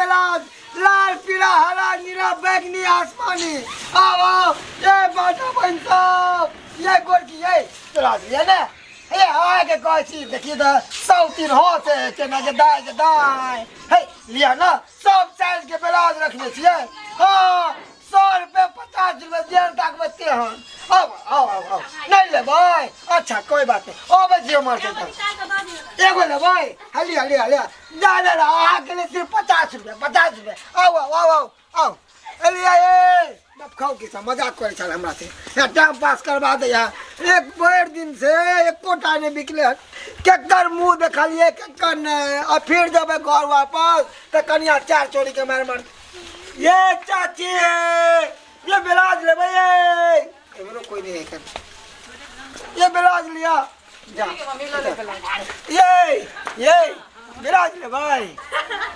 Blouse लाल पीला हरा नीला बैगनी आसमानी आओ आओ ये बाटा बहन सब ये गोरकी ये ब्लाउज लिया ने हे आए के कहै छी देखिए तऽ सब तीन हो से केना के दाय के दाय हे लिया ना सब साइज के ब्लाउज रखने छियै हाँ 100 रुपये 50 रुपये जेहन ताकबै तेहन। आउ आउ आउ आउ। नहि लेबै? अच्छा, कोई बात नहीं, अबै छी हमर से तऽ। एगो लेबै? हलिया लिया लिया जा जा जा, अहाँके लिए सिर्फ 50 रुपये, 50 रुपये। आउ आउ आउ आउ आउ लिया। ए बाप खाउ की सब मजाक करै छल हमरा से, यहाँ टाइम पास करबा दै है। एक भरि दिन से एकोटा नहि बिकलै हन। केकर मुँह देखलियै, केकर नहि? आ फिर जेबै घर वापस तऽ कनिया चार चोरी के मारि मार। ये चाची, ये ब्लाउज लेबै? ये एमरो कोई नहीं है एखन। ये ब्लाउज लिया जा। ये ब्लाउज लेबै?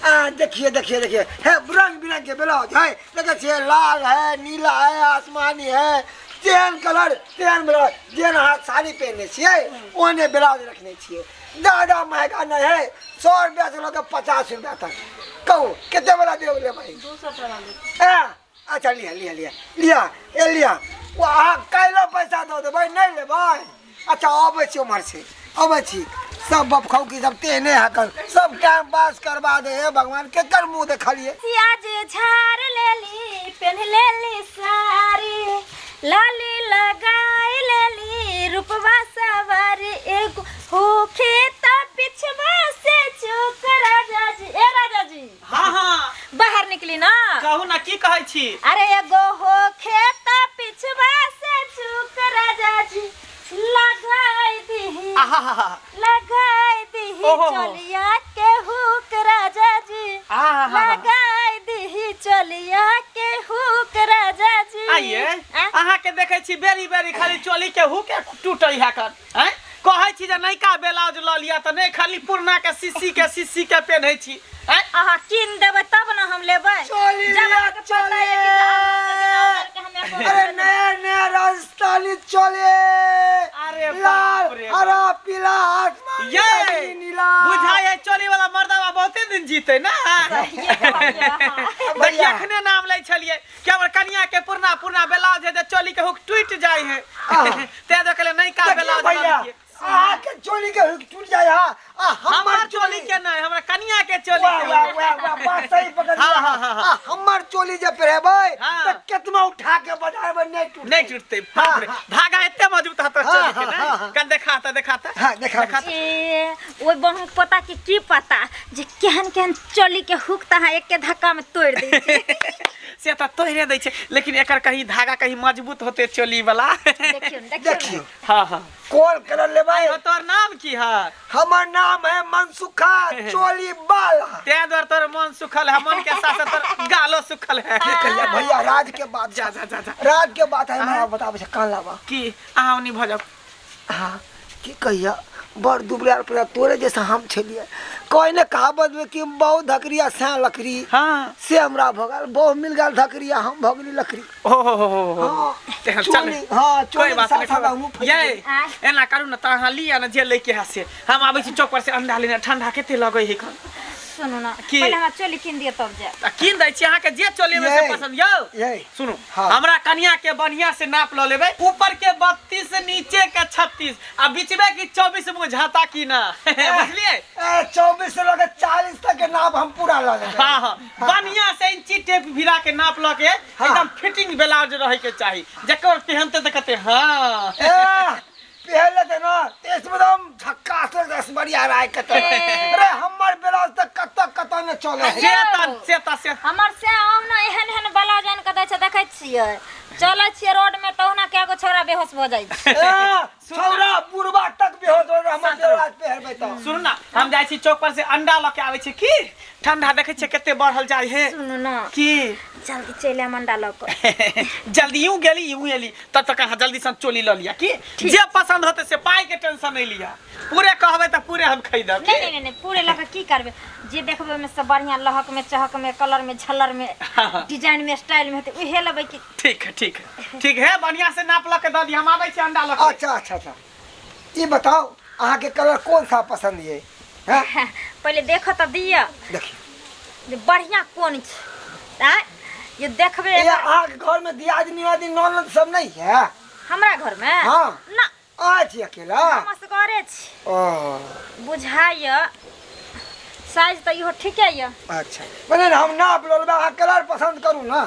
आ देखिए देखिए देखिए, है रंग बिरंग के ब्लाउज है। देखै छियै, लाल है, नीला है, आसमानी है, तेहन कलर तेहन ब्लाउज। जेहन अहाँ साड़ी पहिरने छियै ओहने ब्लाउज रखने छियै। ज्यादा महंगा नहीं है, 100 रुपया से लऽ के 50 रुपया तक। कहू, कते वाला देब लेबै? 200 टका। ए, अच्छा, लिया लिया लिया लिया, ए लिया। ओ अहाँ काल्हि पैसा दऽ देबै। नहि लेबै? अच्छा, अबै छी उम्हर से, अबै छी। सब बपखौ की सब तेहने हकन, सब टाइम पास करबा दे। हे भगवान, केकर मुँह देखलियै? सियाज झाड़ लेली, पेन्ह लेली साड़ी, लाली लगाई लेली, रूपवा सवारी। एगो होखे त पिछवा से चुक राजा जी, ए राजा जी। हाँ हाँ बाहर निकली ना। कहू ना, की कहै छी? अरे एगो होखे त पिछवा से चुक राजा जी, लगाई दीही आहा लगाई दीही ओहो। चलिया के हुक राजा जी। आहा लगाई दीही चलिया के हुक राजा जी। आइए। आ? अहाँ के देखै छी बेरी बेरी खाली चोली के हुके टूटै है कर हैं। कहै छी जे नयका ब्लाउज लऽ लिअ तऽ नहि, खाली पुरना के शीशी के शीशी के पेन्है छी हैं। अहाँ कीन देबै तब ने हम लेबै। चोली जब लिया, अहाँके पता ये कि चोली। जे अहाँ के हम अरे नया नया राजस्थानी चोली। अरे लाल, बाप रे बाप। हरा, पीला, आसमानी, ये बैगनी, नीला। बुझाइ चोली वाला मर्दावा बहुते दिन जीते ना। सहिए कहलियै अहाँ। देखिए, अखने नाम लै छलियै कि हमर कनिया के पुरना पुरना ब्लाउज है जे चोली के हुक टूटि जाइ है, तें दऽ कहलियै नयका देखियौ ब्लाउज लऽ भैया, लितियै। अहाँके चोली के हुक टूट जाय हा आ हमर चोली के नहि, हमरा कनिया के चोली वाह के। वाह वाह वाह, बात सही पकड़ हाँ, लिया। हाँ, हाँ, हाँ। आ हमर चोली जे पहिरबै हाँ। तऽ केतनो उठा के बाजार में नहीं टूटतै। नहीं टूटते। बाप रे, धागा एते मजबूत हतो चोली के? हाँ, नहीं हाँ। कल देखा देखा। हाँ, देखा। ए ओहि बहु पोता के की पता जे केहन केहन चोली के हुक तहाँ एके धक्का में तोड़ दै छै। से तऽ तोड़े दै छै, लेकिन एकर कहीं धागा कहीं मजबूत होते चोली वाला। देखियौ ने, देखियौ ने। देखियौ। हाँ हाँ कोन कलर लेबै? आइ हो, तोहर नाम की है? हमर नाम है मनसुखा चोली बाला। तें दुआरे तोहर मन सुखल है, मन के साथ साथ तोहर गालो सुखल है। कहिया भैया, राज के बात। जा जा जा जा। राज के बात है, हमरा बताबै छै कान लाबा। की? अहाँ ओनी भऽ जाउ। हाँ, की कहिया, बड़ दुबरायल पड़ा। तोरे जैसा हम छलियै। कोई ने कहावत में कि बहु धकरिया सै लकड़ी। से हमरा भऽ गेल, बहु मिल गेल धकरिया, हम भऽ गेली लकड़ी। ओ हो हो हो हो। हाँ। चल। चोली, हाँ। कोई चोली बात साथ नहीं। साथ हमहूँ फैल ये गेली। आँय। एना करू ने तऽ अहाँ लिअ ने जे लैके है से, हम आबै छी चौक पर से अंडा लेने। ठंडा कते लगै है खन। सुनू ना। की? पहिले हमरा चोली कीन दिअ तब जायब। आ कीन दै छी अहाँके जे चोली में से ये। पसंद यौ। ये। सुनू। हाँ। हमरा कनिया के बढ़िया से नाप लऽ लेबै, ऊपर के 32, नीचे के 36 आ बीचमे की 24, बुझाता की ना? बुझलियै? ए, 24 से लऽ के 40 तक के नाप हम पूरा लऽ लेबै। हाँ हाँ बढ़िया से इंची टेप भिरा के नाप लऽ के एकदम फिटिंग ब्लाउज रहे के चाही, जकर पहनते तऽ कहते हाँ। ए, पहले ते ना एकदम झक्कास लगतै ऐश्वर्या राय के तऽ। अरे हमर ब्लाउज तऽ कतऽ कतऽ ने चलै है। से तऽ से तऽ से हमर से आम ने एहन एहन ब्लाउज आनि कऽ दै छै, देखै छियै, चलै छियै रोड में तहुना कए गो छौड़ा बेहोश भऽ जाइ छै। ए, छौड़ा बुढ़बा तक बेहोश हो रहल हमर ब्लाउज पहिरबै तऽ। सुनू ना, हम जाइ छी चौक पर से अंडा लऽ के आबै छी की, ठंडा देखै छियै कते बढ़ल जाइ है। सुनू ना। की? जल्दी चलि आयब अंडा लऽ कऽ। जल्दी यूं गेली यूं एली, तब तक अहाँ जल्दी से चोली लऽ लिअ की, जे पसंद होते से। पाई के टेंशन नहीं लिअ, पूरे कहबै तऽ पूरे हम खरीदब। नहीं नहीं नहीं नहीं, पूरे लऽ कऽ की करबै? जे देखबै ओहिमे से बढ़िआँ लहक में, चहक में, कलर में, झलर में, डिजाइन में, स्टाइल में हेतै, उहे लेबै की। ठीक है, ठीक है, ठीक है, बढ़िया से नाप लऽ के दऽ दी, हम आबै छी अंडा लऽ के। अच्छा अच्छा अच्छा, ई बताओ, अहाँके कलर कौन सा पसंद ये? हैं? पहिले देखऽ तऽ दिअ। देखिए। जे बढ़िया कोन छै आँय ये देखबै ये अहाँके घर में दियादनी उयादनी ननद सब नहीं है? हमरा घर में? हाँ। ना। अहाँ छी अकेला? हम असगरे छी। ओ। बुझाइए साइज तऽ इहो ठीके यऽ। अच्छा मने हम नाप लऽ लेबै, अहाँ कलर पसन्द करू ना।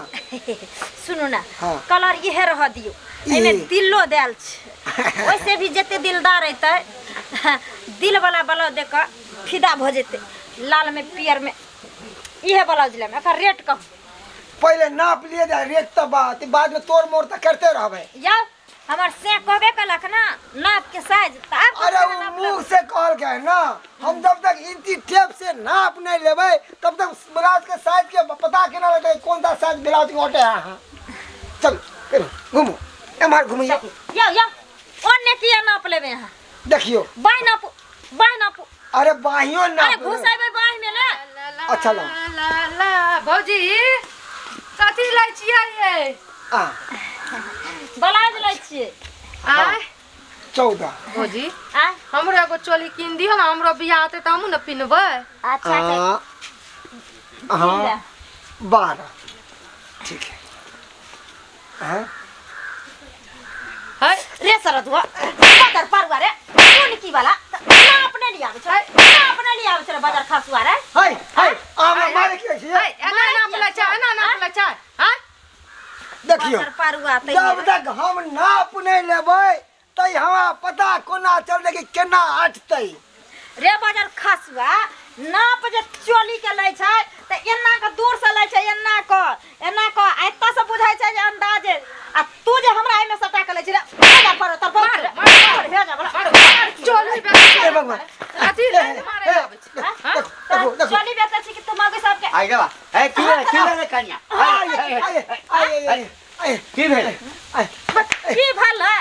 सुनू ना। हाँ। कलर इहे रह दियौ, एहिमे ई। दिलो देल छै, ओइसे भी जते दिलदार अयतै दिल वाला ब्लाउज देख कऽ फिदा भऽ जेतै। लाल में पियर में इहे ब्लाउज लेबै। एकर रेट कहू। पहिले नाप लिए जाय, रेट तऽ बात बाद में तोड़ मोड़ तऽ करते रहबै। यौ हमर से कहबे कलक ना नाप के साइज, तऽ आब अरे ककरा वो नाप मुंह लेबै? से कहलकै है ना, हम जब तक इंची टेप से नाप नहीं लेबै तब तक ब्लाउज के साइज के पता केना लगतै कोन सा साइज ब्लाउज के अटे है अहाँ। चलू चलू घुमू एम्हर घुमियौ। यौ यौ ओन्ने किया नाप लेबै अहाँ? देखियौ। बाँहि नापू, बाँहि नापू। अरे बाँहियो नाप अरे लेबै। घुसेबै बाँहि में ना। अच्छा लो। ला, ला, भौजी कथी लै छियै ये? आ। ब्लाउज लै छियै। आय। 14। भौजी, आय। हमरो एगो चोली कीन दियौ ना, हमरो बियाह होतै तऽ हमहूँ ने पिन्हबै। अच्छा, अच्छा। आ, हाँ, 12। ठीक है। हाँ? है? रे सरदुआ, बाजार पारुआ रे, कोन की वाला? ना अपने लिए आबै छै, ना अपने लिए आबै छै रे बाजार खसुआ रे। है, है, आम मारे की छै? है, एना नाप लै छै, एना नाप लै छै, हैं? देखियौ, बाजार पारुआ तै जब तक हम नाप नहि लेबै तै हमरा पता कोना चलतै कि केना अटतै। रे बाजार खसुआ, नाप जे चोली के लै छै तऽ एना के दूर से लै छै, एना के, एना के, आ एतऽ से बुझाइ छै जे अंदाजे। आ तू जे हमरा एहिमे सटा के लै छी रे, बाजार पर तर मार, मार, मार, भेजा बला। चोली बेचै ए भगवान। अथी ए, लै मारे ए, आबै छै। हाँ? देखो, देखो, देखो। चोली बेचै छी कि तू मौगी सबके? आइ गे बा। ए, की भेलै, की भेलै कनिया? आइ, आइ, आइ, आइ, आइ, आइ। की भेलै? आइ। की भेलै?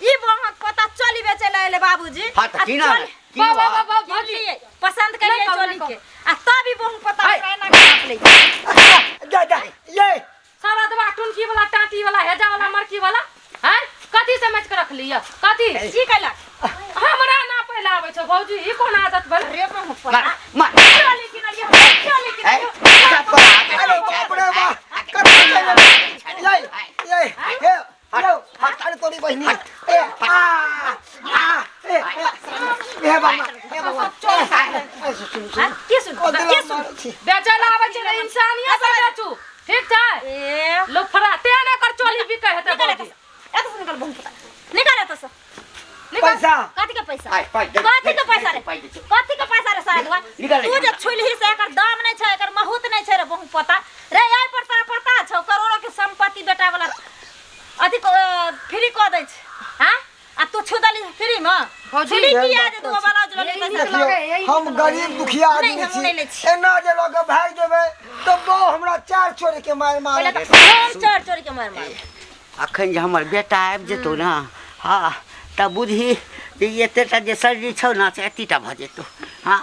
ई बहक पता चोली बेचै लए एलै बाबूजी। हाँ, तऽ आ की ना? चोली- की वाह, बा? वाह, वाह, वाह, भौजी। किनलियै, पसंद करियै नहि कहू, चोली नहि के। आ तब ई बहक पता आइ। हमरा एना के नाप लै छै। जा, जा, ये। सरदवा टुनकी वाला, टाटी वाला, हेजा वाला, मरकी वाला, हैं? कथी समझ के रखली यऽ? कथी? की कैलक? हमरा नापै लए आबै छौ भौजी, ई कोन आदत भेल? रे बहक पता। मार, मार। चोली किनलियै, हम चोली ए, किनलियै। सब पर हाथ अरे दै छै। बाप रे बाप, कथी केने? ये, ये, हे, यौ, अरे तोरी बहिनी। ए, आ, आ, ए, ए, हे बाबा, हे बाबा। ए, सुन, सुन। हाँ, की सुन? ओ, की सुन? बेचै लए आबै छै तऽ इंसानियत से बेचू, ठीक छै? ए, लोफड़ा, तें ने एकर चोली बिकै हेतै निकाल भौजी। एतऽ से, एतऽ से निकाल बहक पता। निकाल एतऽ से। निकाल। पैसा। कथी के पैसा? आइ, पाइ दे, कथी के दे, पैसा रे? पाइ दे, दे। कथी के पैसा रे साधुआ? निकाल तू जे छुलही से एकर दाम नहि छै, एकर महूत नहि छै रे बहु पता। रे एहि पर तोरा पता छौ करोड़ों के संपत्ति बेटा वाला अथी फ्री कऽ दै छै। हाँ? आ तू छू देली फ्री में? भौजी, छुली किया जे तू ब्लाउज लऽ लेली पैसा? देखियौ, लगे, यही हम गरीब दुखिया नहीं, आदमी हम छी। नहीं लै छी। एना जे लऽ के भागि जेबै तऽ बौ हमरा चार चोरी के मारि पहिले मारत। तऽ हम चोर चोरी के मारि मारब। अखन जे हमर बेटा आबि जेतौ ने, हाँ, तऽ बुझही जे ई एतेटा जे शरीर छौ ने से एतीटा भऽ जेतौ। हाँ,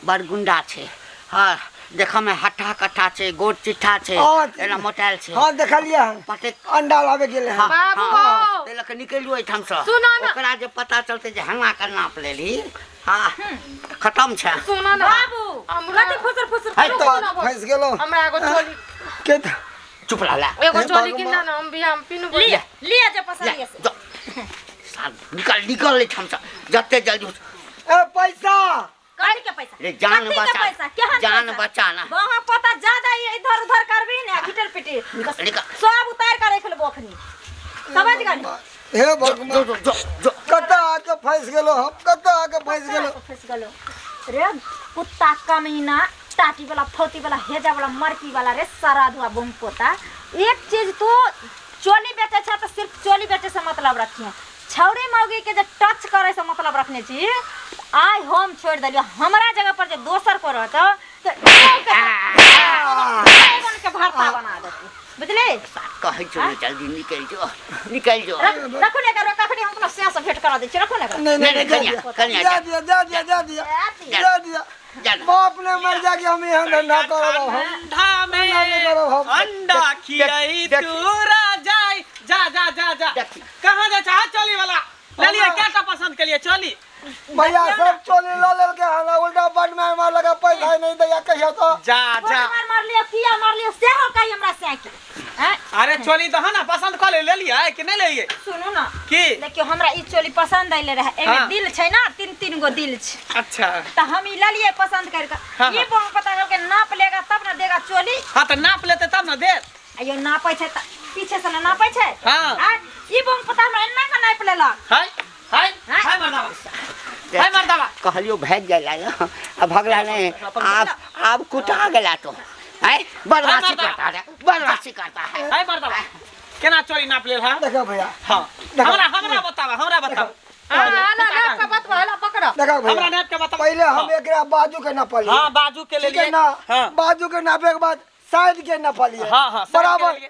बड़ गुंडा छै। हाँ, देखऽमे हट्ठा कट्ठा छै, गोट चिट्ठा छै, हाँ, एना मोटायल छै। हाँ, देखलियै हन। पटेक अंडा लाबै गेलै हन। हाँ, बाबू हाँ, हौ। ताहि लऽ कऽ निकलियौ एहिठामसँ। सुनऽ ने। ओकरा जे पता चलतै जे हंगा के नाप लेलही, हाँ, खतम छै। सुनऽ ने। बाबू, हमरा- कथी फुसर फुसर है, करू? तऽ फँसि गेलहुँ। हमरा एगो चोली, के तऽ- चुप रह ला। एगो हे चोली भगवान। किन ने, हम बियाह में पिन्हबै। लिअ, लिअ जे पसंद ले, यऽ से। जो। साल, निकल, निकल एहिठामसँ, जते जल्दी हो ए, पैसा। कथी के पैसा? रे, जान कथी के बचा, पैसा? केहन जान पैसा? बचा ना। वहाँ पता ज्यादा ये इधर उधर करबी ने, घिटर पिटी। निकल, निकल। सब उतार के रख लेबो अखनी। समझ गेली? हे भगवान। जो, जो, जो, जो। कतऽ आके फँसि गेलहुँ हम, कतऽ आके फँसि गेलहुँ? फँसि गेलहुँ। रे कुत्ता कमीना, टाटी वाला, फौती वाला, हेजा वाला, मरकी वाला रे सराधुआ बम पोता। एक चीज तू चोली बेचे छ तऽ सिर्फ चोली बेचे से मतलब रखिए, छौड़ी मौगी के जे टच करे से मतलब रखने छी। आइ हम छोड़ि देलियो, हमरा जगह पर जे दोसर को रहतो तऽ के भरता बना देती, बुझली? कहै छौ ने जल्दी निकलि जो, निकलि जो। रखू ने एकरा, कखनी हम अपना से भेंट करा दै छी, रखू ने एकरा। नहीं, नहीं, नहीं, जा कनिया, दिया, कनिया, जा दिया, जा दिया, जा दिया, जा जा दिया। जा ना। बाप ने मर जा के हम यहाँ धंधा करब हम। ठंडा में धंधा नहीं करब हम। अंडा खियाई देख। तू राजाई। जा जा जा जा। देख। कहाँ जा चाह चोली वाला ले लिए, क्या टा पसंद के लिए चोली? भैया सब चोली लऽ लेलकै हन उल्टा बड मार मार लगा पैसा ही नहीं दैया कहियो तो। जा जा। मार मार लियो किया मार लियो सेहो कही हमरा से के हैं? अरे चोली दह ना पसंद कऽ ले लेलियै कि नहि लेलियै? सुनू ना। की? देखियो हमरा ई चोली पसंद आइले रहे, एमे हाँ। दिल छै ना, तीन तीन गो दिल छै। अच्छा। त हम ई ललियै पसंद कर के। हाँ, ई हाँ। बम पता चल के नाप लेगा तब ना देगा चोली। हाँ त नाप लेते तब ना देत। आयो नापै छै त पीछे से ना नापै छै। हाँ। आ ई बम पता हमरा एना के नाप लेलक। हाय हाय हाँ? हाय मर्दावा, हाय मर्दावा। कहलियो भाग जाय ला आ भगला नहीं, आप आप कुटा गेला तो है बदमाशी करता है, बदमाशी करता है। हाय मर्दावा, केना चोरी नाप लेल है? देखो भैया। हाँ। हमरा हमरा बतावा, हमरा बतावा। हां ना नाप के बतवा, हला पकड़। देखो भैया, हमरा नाप के बतावा। पहले हम एकरा बाजू के नापलिए। हाँ, बाजू के ठीक है लेलिए। ना? हाँ। बाजू के नापे के बाद साइड के नापलिए। हाँ, हाँ, साइड के बराबर। लेलिए।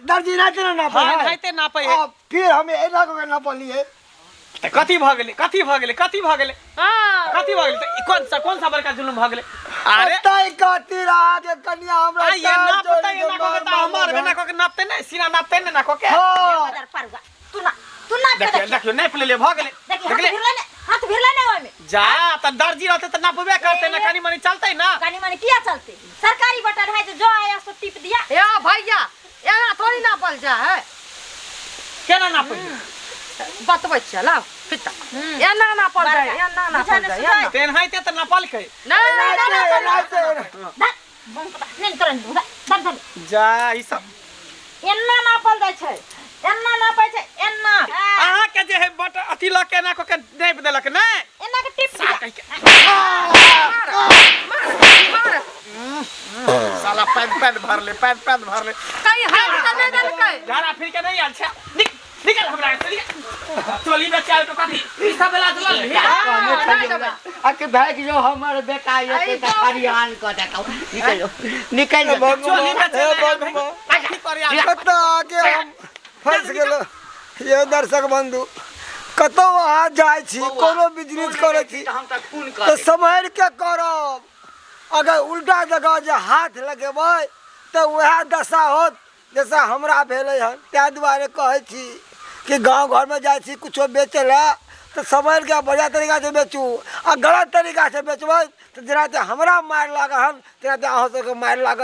दर्जी नाते ना नापे हाँ, है। नाते नापे है। आ, फिर हम एना के नापलिए। त कथी भ गेलै, कथी भ गेलै, कथी भ गेलै? हां। कथी भ गेलै? त ई कौन सा बड़का जुलुम भ गेलै? अरे तै खातिर अहाँके कनिया हमरा आ ये चार नापतै जोड़ी एना के कऽ के त मार हमर मारलक। एना कऽ के नापतै नै, सीना नापतै नै एना कऽ के। हाँ। बदर परुआ, तू ना, तू नाप के देखियौ, देखियौ। देखियौ, नापि लेलियै, भ गेलै। देखियौ, हाथ देखलियै? भिरलै नै, हाथ भिरलै नै ओहिमे। जा त दर्जी रहतै त नापबे करतै ना, कनी मनी चलतै ना। कनी मनी किया चलते? सरकारी बटन है जो जो आया सो टिप दिया। ए भैया, एना थोड़ी नापल जा है। केना नापै? बतबै छियै, लाउ फिता। एना नापल जाय, एना नापल जाय, एना। तेनाहिते त नापलकै। नै, नै, नै, एनाहिते, एनाहिते, एनाहिते। धर, बम पता, नहीं, तोरा नहीं, धर, धर, धर। जा ई सब। एना नापल जाइ छै, एना नापै छै, एना। अहाँ के जे है बट अथी लऽ के एना कऽ के नापि देलक नै? एना के टिप दिया। कहि के। मार, मार। साला पैंट पैंट भरले, पैंट पैंट भरले। कहीं हाथ त नै देलकै। झाड़ा फिर के नहीं आयल छै। निकल हमरा से, निकल। चोली बेचायल के कथी? ई सब बेला चलल रही। नहि देबै। अके भाग जो हमर बेटा ये त खरियान क देतौ। निकल निकल। चोली बेचायल हे भगवान। कथी करे आयल? कतऽ आके हम फंस गेलो। ये दर्शक बंधु, कतौ अहाँ जाइ छी, कोनो बिजनेस करै छी हम त खून तऽ कर सम्हारि के करब। अगर उल्टा जगह जे हाथ लगेबै तऽ वएह दशा होत जैसा हमरा भेलै हन। ताहि दुआरे कहै छी कि गाँव घरमे जाइ छी कुछो बेचै लए तऽ सम्हारि के बढ़िआँ तरीकासँ बेचू, आ गलत तरीकासँ बेचबै तऽ जेनाहिते हमरा मारि लागल हन तेनाहिते अहाँ सबके मारि लागत।